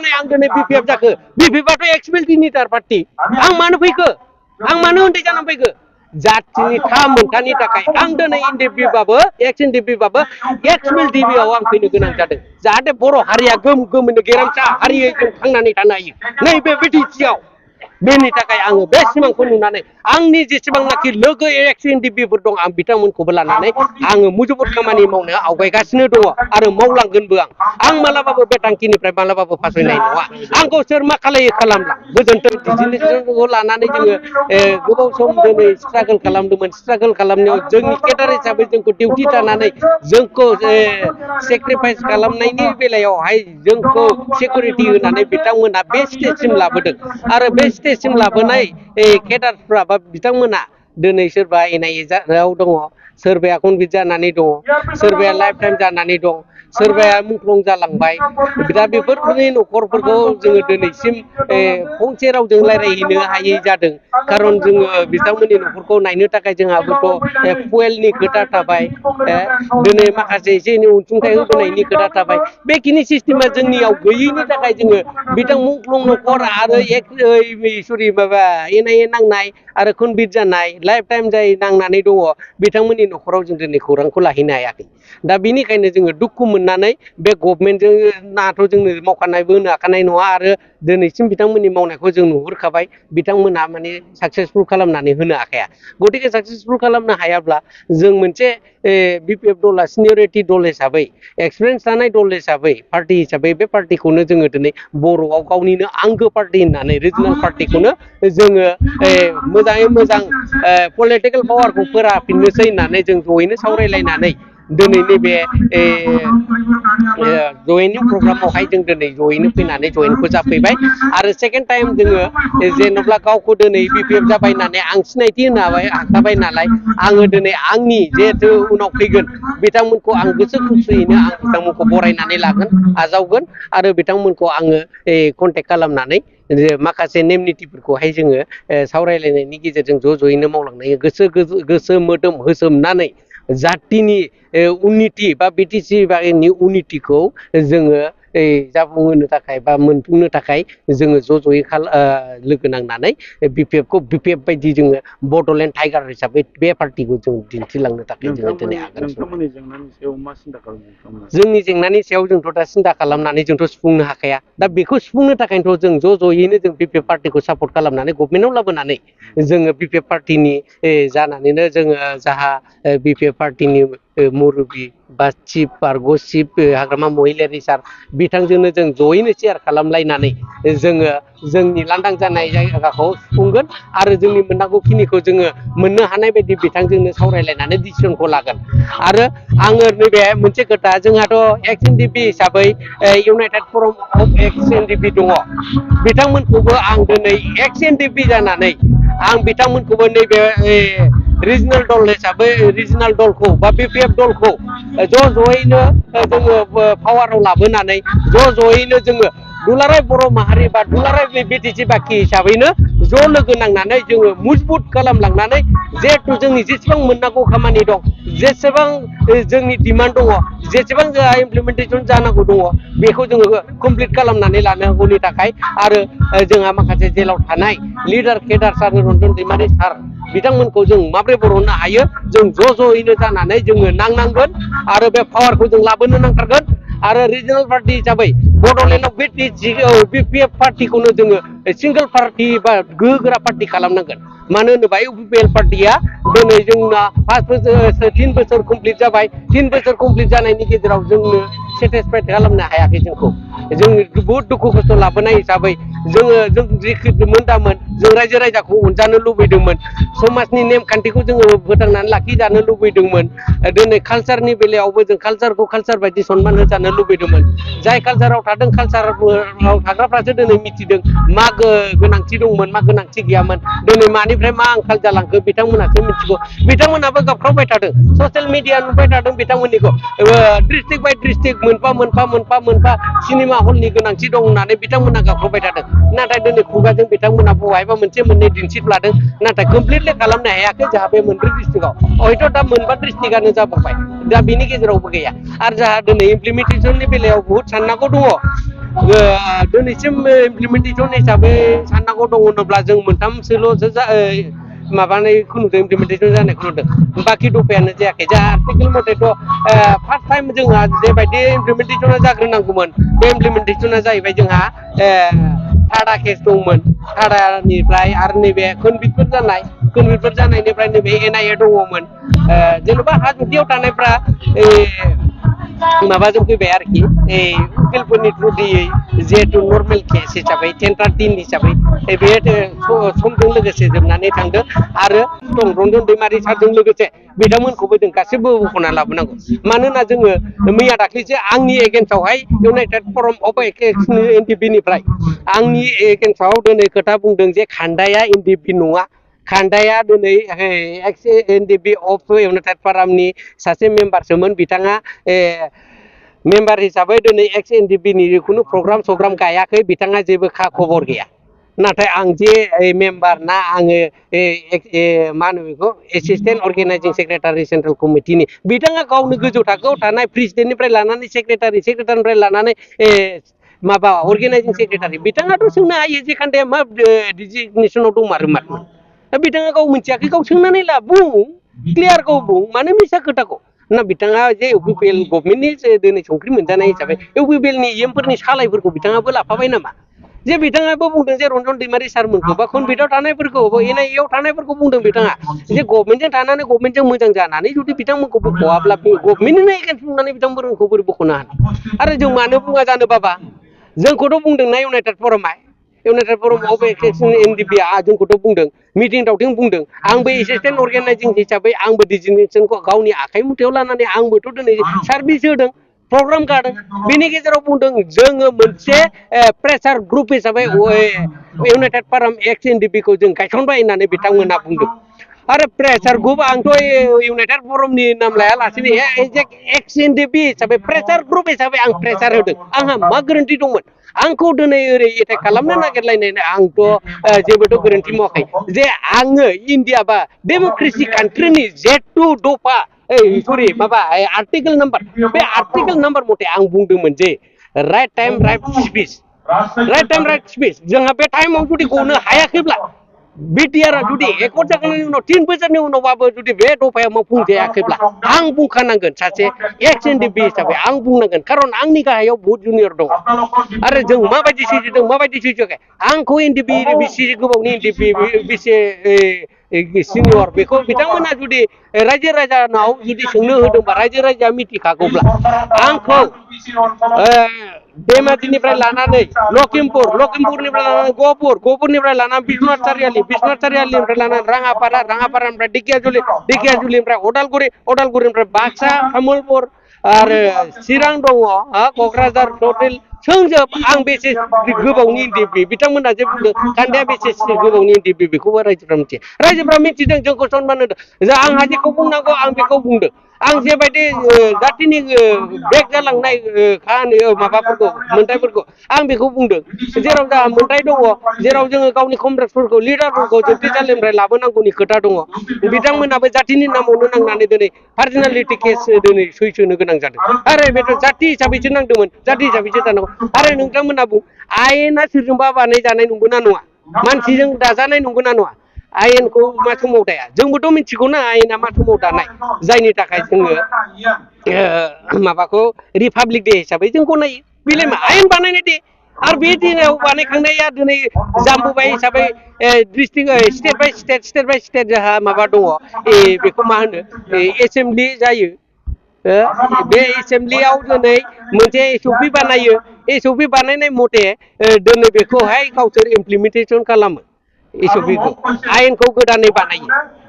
जानानै आं दिनै बिपिएफ जाखो बिपिएफआथ' एक्स मिलिटारि पार्टी आं मानो फैखो आं मानो उन्दै जानानै फैखो जाथिनि मोनथानि थाखाय आं दिनै एनडिएफबि एक्स एनडिएफबि एक्स मिलिटारिआव आं फैनो गोनां जादों जाहाथे बर' हारिया गोम गोमैनो गेरेमसा हारियै जों थांनानै थानो हायो नैबे बिटिसिआव बेनि थाखाय आङो बे सिमांखौ नुनानै आंनि जेसेबांनाखि लोगो एक्स एनडिएफबिफोर दं आं बिथांमोनखौबो लानानै आङो मुजुबुद खामानि मावनो आवगायगासिनो दङ आरो मावलांगोनबो आं मालाबाबो बे थांखिनिफ्राय मालाबाबो फासयनाय नङा आंखौ सोर मा खालामला गोजोन्थों बिदिनो लानानै जोङो गोबाव सम दिनै स्ट्रागोल खालामनायाव जोंनि केडार हिसाबै जोंखौ डिउटि थानानै जोंखौ सेक्रिफाइस खालामनायनि बेलायावहाय जोंखौ सिकिउरिटि होनानै बिथांमोना बे स्टेजसिम लाबोदों आरो बे स्टेजसिम लाबोनाय केडारफ्रा बा बिथांमोना दिनै सोरबा एनआइएआव दङ सोरबाया कनभिक्ट जानानै दङ सोरबाया लाइफ टाइम जानानै दं सोरबाया मुंख्लं जालांबाय दा बेफोरनि न'खरफोरखौ जोङो दिनैसिम फंसे रावजों रायज्लायहैनो हायै जादों खारन जोङो बिथांमोननि न'खरखौ नायनो थाखाय जोंहाबोथ' फुवेलनि खोथा थाबाय दिनै माखासे एसे एनै अनसुंथाइ होबोनायनि खोथा थाबाय बेखिनि सिस्टेमा जोंनियाव गैयैनि थाखाय जोङो बिथां मुंख्लं न'खर आरो माबा एनआइए नांनाय आरो कनभिक्ट जानाय लाइफ टाइम जाय नांनानै दङ बिथांमोननि न'खराव जों दिनै खौरांखौ लाहैनो हायाखै दा बेनिखायनो जोङो दुखु मोननानै बे गभर्नमेन्टजों नाथ' जोंनो मावखानायबो होनो हाखानाय नङा आरो दिनैसिम बिथांमोननि मावनायखौ जों नुहुरखाबाय बिथांमोनहा माने साक्सेसफुल खालामनानै होनो हाखाया गतिके साक्सेसफुल खालामनो हायाब्ला जों मोनसे बिपिएफ दला सिनियरिटि दल हिसाबै एक्सपिरियेन्स थानाय दल हिसाबै पार्टि हिसाबै बे पार्टिखौनो जोङो दिनै बर'आव गावनिनो आंगो पार्टि होननानै रिजनेल पार्टिखौनो जोङो मोजाङै मोजां पलिटिकेल पावारखौ फोराफिननोसै होननानै जों जयैनो सावरायलायनानै दिनै नैबे जयेनिं प्रग्रामावहाय जों दिनै जयैनो फैनानै जयेनखौ जाफैबाय आरो सेकेन्ड टाइम जोङो जेन'ब्ला गावखौ दिनै बिपिएफ जाबाय होननानै आं सिनायथि होनो हाखाबाय नालाय आङो दिनै आंनि जिहेथु उनाव फैगोन बिथांमोनखौ आं गोसो खुसियैनो आं बिथांमोनखौ बरायनानै लागोन आजावगोन आरो बिथांमोनखौ आङो कन्टेक्ट खालामनानै माखासे नेम नितिफोरखौहाय जोङो सावरायलायनायनि गेजेरजों ज'यैनो मावलांनो गोसो मोदोम होसोमनानै जातिनि उन्नति बा बिटिसि बारिनि उन्नतिखौ जोङो जाफुंहोनो थाखाय बा मोनफुंनो थाखाय जोङो ज'यै लोगो नांनानै बिपिएफ बायदि जोङो बड'लेण्ड टाइगार हिसाबै बे पार्टिखौ जों दिन्थिलांनो थाखाय जोङो दिनै आगान जोंनि जेंनानि सायाव जोंथ' दा सिन्था खालामनानै जोंथ' सुफुंनो हाखाया दा बेखौ सुफुंनो थाखायनोथ' जों ज'यैनो जों बिपिएफ पार्टिखौ सापर्ट खालामनानै गभर्नमेन्टआव लाबोनानै जोङो बिपिएफ पार्टिनि जानानैनो जोङो जाहा बिपिएफ पार्टिनि मुरबि बा चिफ पार्ग' चिफ हाग्रामा महिलारि सार बिथांजोंनो जों ज'यैनो शेयार खालामलायनानै जोङो जोंनि लांदां जानाय जायगाखौ सुफुंगोन आरो जोंनि मोननांगौखिनिखौ जोङो मोननो हानाय बायदि बिथांजोंनो सावरायलायनानै डिसिसनखौ लागोन आरो आङो नैबे मोनसे खोथा जोंहाथ' एक्स एनडिएफबि हिसाबै United forum of X NDFB दङ बिथांमोनखौबो आं दिनै एक्स एनडिएफबि जानानै आं बिथांमोनखौबो नैबे रिजनेल दल हिसाबै रिजनेल दलखौ बा बिपिएफ दलखौ ज'यैनो जोङो पावाराव लाबोनानै ज'यैनो जोङो दुलाराय बर' माहारि बा दुलाराय बिटिसि बाखि हिसाबैनो ज' लोगो नांनानै जोङो मजबुत खालामलांनानै जिहेथु जोंनि जेसेबां मोननांगौ खामानि दं जेसेबां जोंनि डिमान्ड दङ जेसेबां जोंहा इमप्लिमेन्टेसन जानांगौ दङ बेखौ जोङो कमप्लिट खालामनानै लानांगौनि थाखाय आरो जोंहा माखासे जेलाव थानाय लिडार केडार सार रन्जन दैमारि सार बिथांमोनखौ जों माबोरै बरननो हायो जों ज'यैनो जानानै जोङो नांनांगोन आरो बे पावारखौ जों लाबोनो नांथारगोन आरो रिजनेल पार्टि हिसाबै बड'लेण्डआव बिपिएफ पार्टिखौनो जोङो सिंगल पार्टि बा गोहोगोरा पार्टि खालामनांगोन मानो होनोबा इउपिपिएल पार्टिया दिनै जोंना 3 बोसोर कमप्लिट जाबाय 3 बोसोर कमप्लिट जानायनि गेजेराव जोंनो सेटिसफाइड खालामनो हायाखै जोंखौ जों बहुद दुखु खस्थ' लाबोनाय हिसाबै जों जिखि मोनदामोन जों रायजो राजाखौ अनजानो लुबैदोंमोन समाजनि नेमखान्थिखौ जोङो फोथांनानै लाखिजानो लुबैदोंमोन दिनै कालचारनि बेलायावबो जों कालचारखौ कालचार बायदि सनमान होजानो लुबैदोंमोन जाय कालचाराव थादों कालचाराव थाग्राफ्रासो दिनै मिथिदों मा गोनांथि दंमोन मा गोनांथि गैयामोन दिनै मानिफ्राय मा आंखाल जालांखो बिथांमोनासो मिथिगौ बिथांमोनाबो गाबख्रावबाय थादों ससियेल मिडिया नुबाय थादों बिथांमोननिखौ डिस्ट्रिक्ट बाय डिस्ट्रिक्ट मोनफा सिनेमा हलनि गोनांथि दं होननानै बिथांमोना गाबख्रावबाय थादों नाथाय दिनै खुगाजों बिथांमोना बहायबा मोनसे मोननै दिन्थिफ्लादों नाथाय कमप्लिटलि खालामनो हायाखै जोंहा बे 4 डिस्ट्रिक्टआव हयथ' दा 4 डिस्ट्रिक्टआनो जाबोबाय दा बिनि गेजेरावबो गैया आरो जोंहा दिनै इमप्लिमेन्टेसननि बेलायाव बहुद साननांगौ दङ दिनैसिम इमप्लिमेन्टेसन हिसाबै साननांगौ दङ होनोब्ला जों मोनथामसोल' माबानायखौ नुदों इमप्लिमेन्टेसन जानायखौ नुदों बाखि दफायानो जायाखै जा आर्टिकेल मथेथ' फार्स्ट टाइम जोंहा जेबायदि इमप्लिमेन्टेसना जाग्रोनांगौमोन बे इमप्लिमेन्टेसना जाहैबाय जोंहा टाडा केस दंमोन टाडानिफ्राय आरो नैबे कनभिक्टफोर जानायनिफ्राय नैबे NIA दङमोन जेनेबा हाजोथियाव थानायफ्रा माबाजों फैबाय आरोखि उकिलफोरनि थ्रुयै जिहेतु नर्मेल केस हिसाबै 10-13 हिसाबै बे समजों लोगोसे जोबनानै थांदों आरो रन्जन दैमारि सारजों लोगोसे बिथांमोनखौबो जों गासैबो बख'ना लाबोनांगौ मानोना जोङो मैया दाख्लैसो आंनि एगेन्स्टआवहाय इउनाइटेड फरम अफ NDP निफ्राय आंनि एगेन्स्टआव दिनै खोथा बुंदों जे खान्दाया NDP नङा खान्दाया दिनै एक्स NDP अफ इउनाइटेड फरामनि सासे मेम्बारसोमोन बिथाङा मेम्बार हिसाबै दिनै एक्स NDP नि खुनु प्रग्राम गायाखै बिथाङा जेबो खबर गैया नाथाय आं जे मेम्बार ना आङो मा होनो बेखौ एसिस्टेन्ट अर्गेनाइजिं सेक्रेटारि सेन्ट्रेल कमिटिनि बिथाङा गावनो गोजौ थाखोआव थानाय प्रेसिडेन्टनिफ्राय लानानै सेक्रेटारिनिफ्राय लानानै माबा अर्गेनाइजिं सेक्रेटारि बिथाङाथ' सोंनो हायो जे खान्दाया मा डिजिगनेसनाव दंमारोमोन बिथाङा गाव मिथियाखै गाव सोंनानै ला बुं क्लियार गाव बुं मानो मिसा खोथाखौ ना बिथाङा जे UPPL गभर्नमेन्टनि दिनै संख्रि मोनजानाय हिसाबै UPPL नि EM फोरनि सालायफोरखौ बिथाङाबो लाफाबाय नामा जे बिथाङाबो बुंदों जे रन्जन दैमारि सारमोनखौ बा कनभिक्टआव थानायफोरखौ NIA आव थानायफोरखौ बुंदों बिथाङा जे गभर्नमेन्टजों थानानै गभर्नमेन्टजों मोजां जानानै जुदि बिथांमोनखौ बख'वाब्ला गभर्नमेन्टनिनो एगेन्स्ट बुंनानै बिथांमोनखौ बोरै बख'नो हानो आरो जों मानो बुङा जानो बाबा जोंखौथ' बुंदोंना इउनाइटेड फरमआ इउनाइटेड फरम अफ NDP जोंखौथ' बुंदों मिटिं दावथिं बुंदों आंबो एसिस्टेन्ट अर्गेनाइजिं हिसाबै आंबो डिजिगनेसनखौ गावनि आखाइ मुथायाव लानानै आंबोथ' दिनै सार्भिस होदों प्रग्राम गादों बेनि गेजेराव बुंदों जोङो मोनसे प्रेसार ग्रुप हिसाबै इउनाइटेड फरम एक्स NDP खौ जों गायसनबाय होननानै बिथांमोना बुंदों आरो प्रेसार ग्रुप आंथ' इउनाइटेड फरमनि नाम लायालासिनो एक्स NDP हिसाबै प्रेसार ग्रुप हिसाबै आं प्रेसार होदों आंहा मा गोरोन्थि दंमोन आंखौ दिनै ओरै एटेक खालामनो नागिरलायनाय आंथ' जेबोथ' गोरोन्थि मावाखै जे आङो इन्डिया बा डेम'क्रेसि कान्ट्रिनि Z2 दफा सरि माबा आर्टिकेल नाम्बार बे आर्टिकेल नाम्बार मथे आं बुंदोंमोन जे राइट टाइम राइट स्पिच जोंहा बे टाइमाव जुदि गनो हायाखैब्ला BTR जुदि एकर्ड जाखांनायनि उनाव 3 बोसोरनि उनावबाबो जुदि बे दफाया मावफुंजायाखैब्ला आं बुंखानांगोन सासे एक्स NDP हिसाबै आं बुंनांगोन खारन आंनि गाहायाव बहुत जुनियर दङ आरो जों माबायदि सैजोदों माबायदि सैजोआखै आंखौ NDP बेसे गोबावनि NDP बेसे सिनियर बेखौ बिथांमोना जुदि रायजो राजानाव जुदि सोंनो होदोंबा रायजो राजाया मिथिखागौब्ला आंखौ धेमाजिनिफ्राय लानानै लखिमपुरनिफ्राय लानानै गहपुरनिफ्राय लानानै बिश्वनाथ सारियालिनिफ्राय लानानै राङापारानिफ्राय ढेकियाजुलिनिफ्राय अदालगुरिनिफ्राय बाक्सा तामुलपुर आरो चिरां दङ क'क्राझार टटेल सोंजोब आं बेसे गोबावनि NDP बिथांमोना जे बुंदों खान्दाया बेसे गोबावनि NDP बेखौबो रायजोफ्रा मिथिदों जोंखौ सनमान होदों आंहा जेखौ बुंनांगौ आं बेखौ बुंदों आं जेबायदि जातिनि बेक जालांनाय माबाफोरखौ मोन्थाइफोरखौ आं बेखौ बुंदों जेराव जोंहा मोन्थाइ दङ जेराव जोङो गावनि कमरेडफोरखौ लिडारफोरखौ जोबथेसालिनिफ्राय लाबोनांगौनि खोथा दङ बिथांमोनाबो जातिनि नामावनो नांनानै दिनै पार्सनेलिटि केस दिनै सैसोनो गोनां जादों आरो बेथ' जाति हिसाबैसो नांदोंमोन जाति हिसाबैसो जानांगौ आरो नोंथांमोना बुं आयेना सोरजोंबा बानायजानाय नंगौना नङा मानसिजों दाजानाय नंगौना नङा आयेनखौ मा समाव दाया जोंबोथ' मिथिगौना आयेना मा समाव दानाय जायनि थाखाय जोङो माबाखौ रिपाब्लिक डे हिसाबै जों गनायो बेलाय मा आयेन बानायनाय दे आरो बे दिनाव बानायखांनाया दिनै जाम्बुबाय हिसाबै डिस्ट्रिक्ट स्टेट बाय स्टेट जोंहा माबा दङ बेखौ मा होनो एसेम्बलि जायो बे एसेम्बलियाव दिनै मोनसे SOP बानायो SOP बानायनाय मथे दिनै बेखौहाय गावसोर इमप्लिमेन्टेसन खालामो SOP खौ आयेनखौ गोदानै बानायो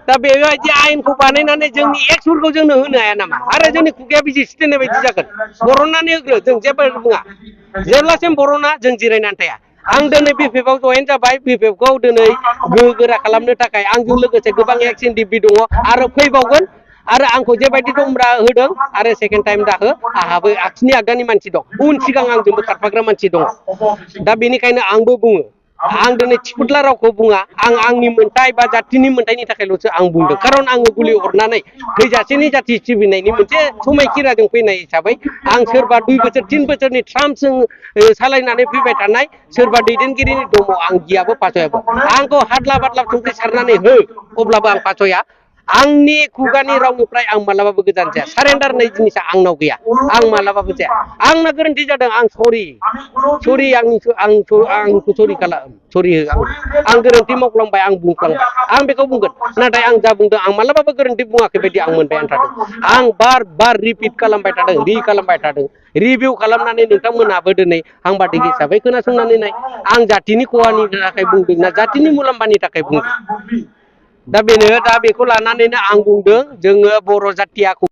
दा बेबायदि आयेनखौ बानायनानै जोंनि एक्सफोरखौ जोंनो होनो हाया नामा आरो जोंनि खुगाया बिदि सिटेनाय बायदि जागोन बरननानै होग्रो जों जेबो बुङा जेब्लासिम बरना जों जिरायनानै थाया आं दिनै BPF आव जयेन जाबाय BPF खौ दिनै गोरा खालामनो थाखाय आंजों लोगोसे गोबां एक्स NDP दङ आरो फैबावगोन आरो आंखौ जेबायदि दमब्रा होदों आरो सेकेन्ड टाइम दाहो आंहाबो आगसिनि आगदानि मानसि दं उन सिगां आंजोंबो खारफाग्रा मानसि दङ दा बेनिखायनो आंबो बुङो आं दिनै थिफुदला रावखौ बुङा आं आंनि मोन्थाय बा जाथिनि मोन्थायनि थाखायल'सो आं बुंदों खारन आङो गुलि अरनानै थैजासेनि जाथि सिबिनायनि मोनसे समायखिराजों फैनाय हिसाबै आं सोरबा 2 बोसोर 3 बोसोरनि ट्राम्पजों सालायनानै फैबाय थानाय सोरबा दैदेनगिरिनि दङ आं गियाबो फासयाबो आंखौ हादला बादला संख्रि सारनानै हो अब्लाबो आं फासया आंनि खुगानि रावनिफ्राय आं मालाबाबो गोजान जाया सारेन्डार होननाय जिनिसा आंनाव गैया आं मालाबाबो जाया आंना गोरोन्थि जादों आं सरि आंखौ सरि खालाम सरि हो आं गोरोन्थि मावफ्लांबाय आं बुंफ्लांबाय आं बेखौ बुंगोन नाथाय आं जा बुंदों आं मालाबाबो गोरोन्थि बुङाखै बायदि आं मोनबाय थादों आं बार रिपिट खालामबाय थादों रिभिउ खालामनानै नोंथांमोनहाबो दिनै आंबादि हिसाबै खोनासंनानै नाय आं जातिनि खहानि थाखाय बुंदों ना जातिनि मुलाम्फानि थाखाय बुंदों दा बेनो दा बेखौ लानानैनो आं बुंदों जोङो बर' जाथिया